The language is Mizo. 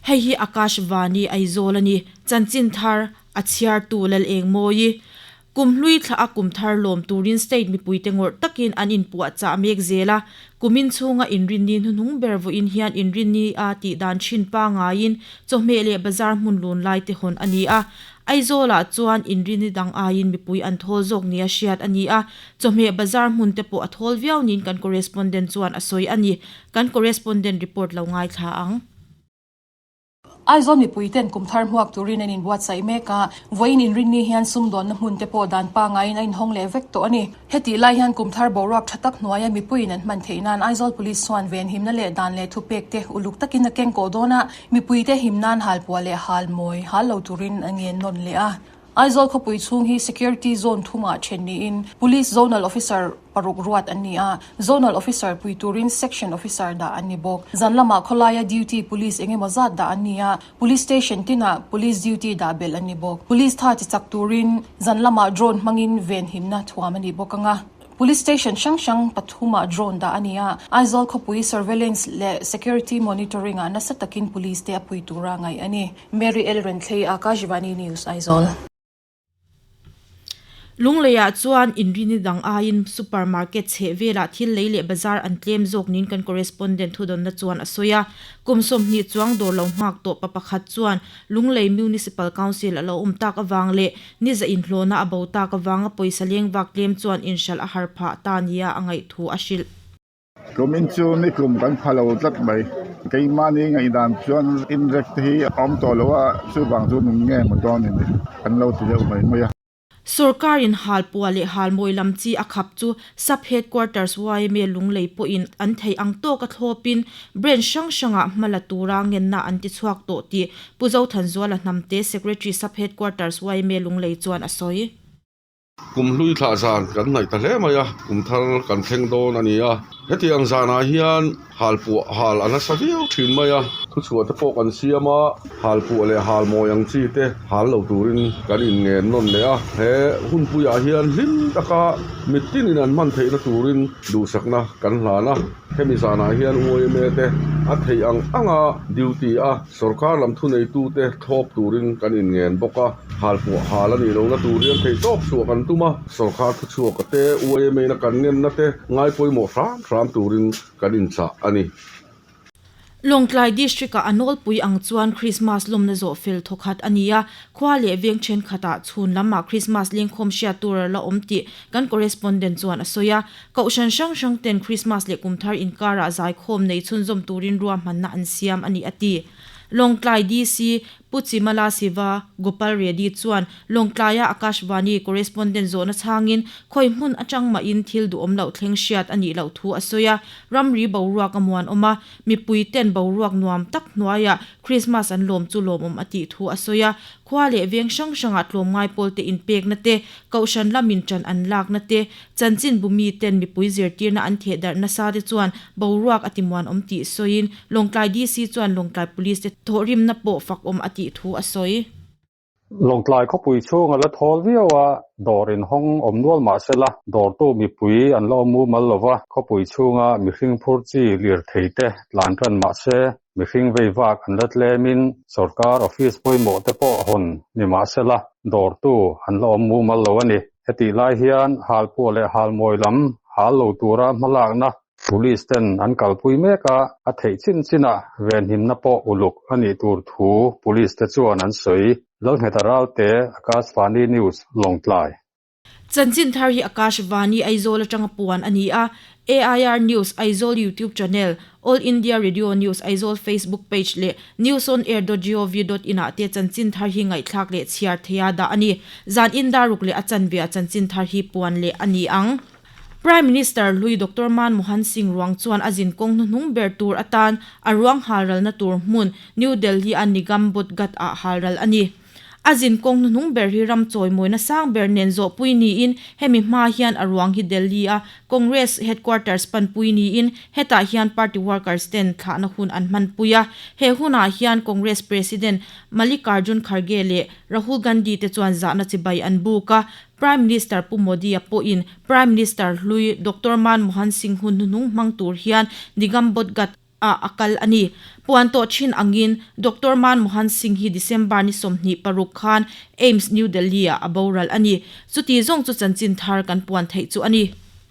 Hei hi Akashvani Aizawl a ni. Chanchin thar a chhiartu Lalengmawi. Kum hlui thla a kum thar lawm turin state mipuite ngawrh takin an inpuahchah mek zel a. Kumin chhunga inrinni hnuhnung ber vawiin hian inrinni a tih dan thin pangaiin chawhmeh leh bazar hmun lun lai te hawn a ni a. Aizawlah chuan inrinni dang aiin mipui an thawl zawk nia hriat a ni a. Chawhmeh bazar hmun te pawh a thawl viau niin kan correspondent chuan a sawi a ni. Kan correspondent report lo ngaithla ang. Aizawl mipuiten kum thar hmuak turin an inbuatsaih mek a, vawiin inrinni hian sumdawnna hmun te pawh dan pangaiin a inhawng leh vek tawh a ni. Hetih lai hian kum thar boruak tha tak hnuaia mipuiin an hman theih nan Aizawl Police chuan venhimna leh dan leh thupek te uluk takin a keng kawh dawn a, mipuite him nan halpuah leh halmawi hal lo turin a ngen nawn leh a. Aizawl khawpui chhung hi Security Zone thumah then niin Police Zonal Officer paruk ruat an ni a, Zonal Officer pui turin Section Officer dah an ni bawk. Zan lamah khawlaia Duty Police eng emaw zat dah an ni a, Police Station tinah Police Duty dah belh an ni bawk. Police tha chi chak turin zan lamah Drone hmangin venhimna thuam a ni bawk ang a. Police Station hrang hrang pathumah Drone dah a ni a, Aizawl khawpui Surveillance leh Security Monitoring ah nasa takin Police te a pui tura ngaih a ni. Mary L. Renthlei, Akashvani News, Aizawl. Lungleiah chuan inrini dang aiin supermarket chheh velah thil lei leh bazar an tlem zawk niin kan correspondent thudawnna chuan a sawi a. Kum 20 chuang dawr lo nghak tawh pa pakhat chuan Lunglei Municipal Council a lo awm tak avang leh niza inhlawhna a bo tak avanga pawisa leng vak tlem chuan inhralh a har phah ta nia a ngaih thu a hrilh. Kumin chu nikum kan pha lo tlat mai. Keimahni ngaihdan chuan inrek te hi a awm tawh lo a, chuvang chu nung nge maw dawn in kan lo ti deuh mai mai a. Sorkarin halpuah leh halmawi lam chi a khap chu Sub Headquarters yma Lunglei pawhin an theih ang tawka thlawpin branch hrang hrangah hma la tura ngenna an ti chhuak tawh tih Pu Zothanzuala Hnamte Secretary Sub Headquarters yma Lunglei chuan a sawi. Kum hlui thlah zan kan hnaih ta hle mai a, kum thar kan thleng dawn a ni a. Hetiang zanah hian halpuah hal a nasa viau thin mai a, thuchhuah te pawh kan siam a, halpuah leh halmawi ang chi te hal lo turin kan inngen nawn leh a. He hunpuiah hian hlim taka mitinin an hman theihna turin duhsakna kan hlan a. Hemi zanah hian UAMA te a theih ang anga duty a sorkar lam thuneitute thlawp turin kan inngen bawk a, halpuah hal a nih lohna tur hian theihtawp chhuah kan tum a, sorkar thuchhuaka te, UAMA in a kan ngenna te ngaipawimawh hram hram turin kan inchah a ni. Lawngtlai District-ah a nawlpui ang chuan Krismas lawmna zawh fel thawkhat a ni a, khua leh veng thenkhatah chhun lamah Krismas lengkhawm hriat tur a la awm tih kan correspondent chuan a sawi a. Kohhran hrang hrang ten Krismas leh kumthar inkarah zaikhawm nei chhunzawm turin ruahmanna an siam a ni a ti. Lawngtlai DC Pu Chimala Siva Gopal Reddy chuan Lawngtlaia Akashvani correspondent zawhna chhangin khawi hmun atang mahin thil duhawm loh thleng hriat a nih loh thu a sawi a, ramri boruak a muanawm a, mipui ten boruak nuam tak hnuaiah Krismas an lawm chu lawmawm a tih thu a sawi a, khua leh veng hrang hrangah tlawmngai pawlte inpekna te, kohhran lamin ṭan an lakna te, Chanchin bumi ten mipui zirtirna an theh darh nasa te chuan boruak a ti muanawm tih sawiin Lawngtlai DC chuan Lawngtlai Police te thawhrimna pawh fakawm a tih thu a sawi. Lawngtlai khawpui chhung a la thawl viau a, dawr inhawng awm nual mah sela, dawrtu mipui an la awm mumal lo va, khawpui chhunga mihring phur chi lirthei te tlan tan mah se, mihring vei vak an la tlemin sorkar office pawimawh te pawh hawn ni mah sela, dawrtu an la awm mumal lo a ni. Hetih lai hian halpuah leh halmawi lam hal lo tura hmalakna Police ten an kalpui mek a, a theih chin chinah venhimna pawh uluk a nih tur thu Police te chuan an sawi. Lalngheta Ralte, Akashvani News, Lawngtlai. Chanchin thar hi Akashvani Aizawl atanga puan a ni a, AIR News Aizawl YouTube channel, All India Radio News Aizawl Facebook page leh newsonair.gov.in ah te chanchin thar hi ngaihthlak leh chhiar theia dah a ni. Zan in daruk leh a chanve ah chanchin thar hi puan leh a ni ang. Prime Minister hlui Doctor Manmohan Singh ruang chuan a zin kawng hnuhnung ber tur atan a ruang halralna tur hmun New Delhi a Nigam Bodh Ghat ah halral a ni. A zin kawng hnuhnung ber hi ram chawimawina sang ber nen zawhpui niin hemi hma hian a ruang hi Delhi a Congress headquarters panpui niin hetah hian party workers ten thlahna hun an hmanpui a. He hunah hian Congress President Mallikarjun Kharge leh Rahul Gandhi te chuan zahna chibai an buk a. Prime Minister Pu Modi-a pawhin Prime Minister hlui Doctor Manmohan Singh hun hnuhnung hmang tur hian Nigam Bodh Ghat. Ah a kal a ni. Puan tawh thin angin Doctor Manmohan Singh hi December ni 26 khan AIIMS New Delhi ah a boral a ni. Chuti zawng chu chanchin thar kan puan theih chu a ni.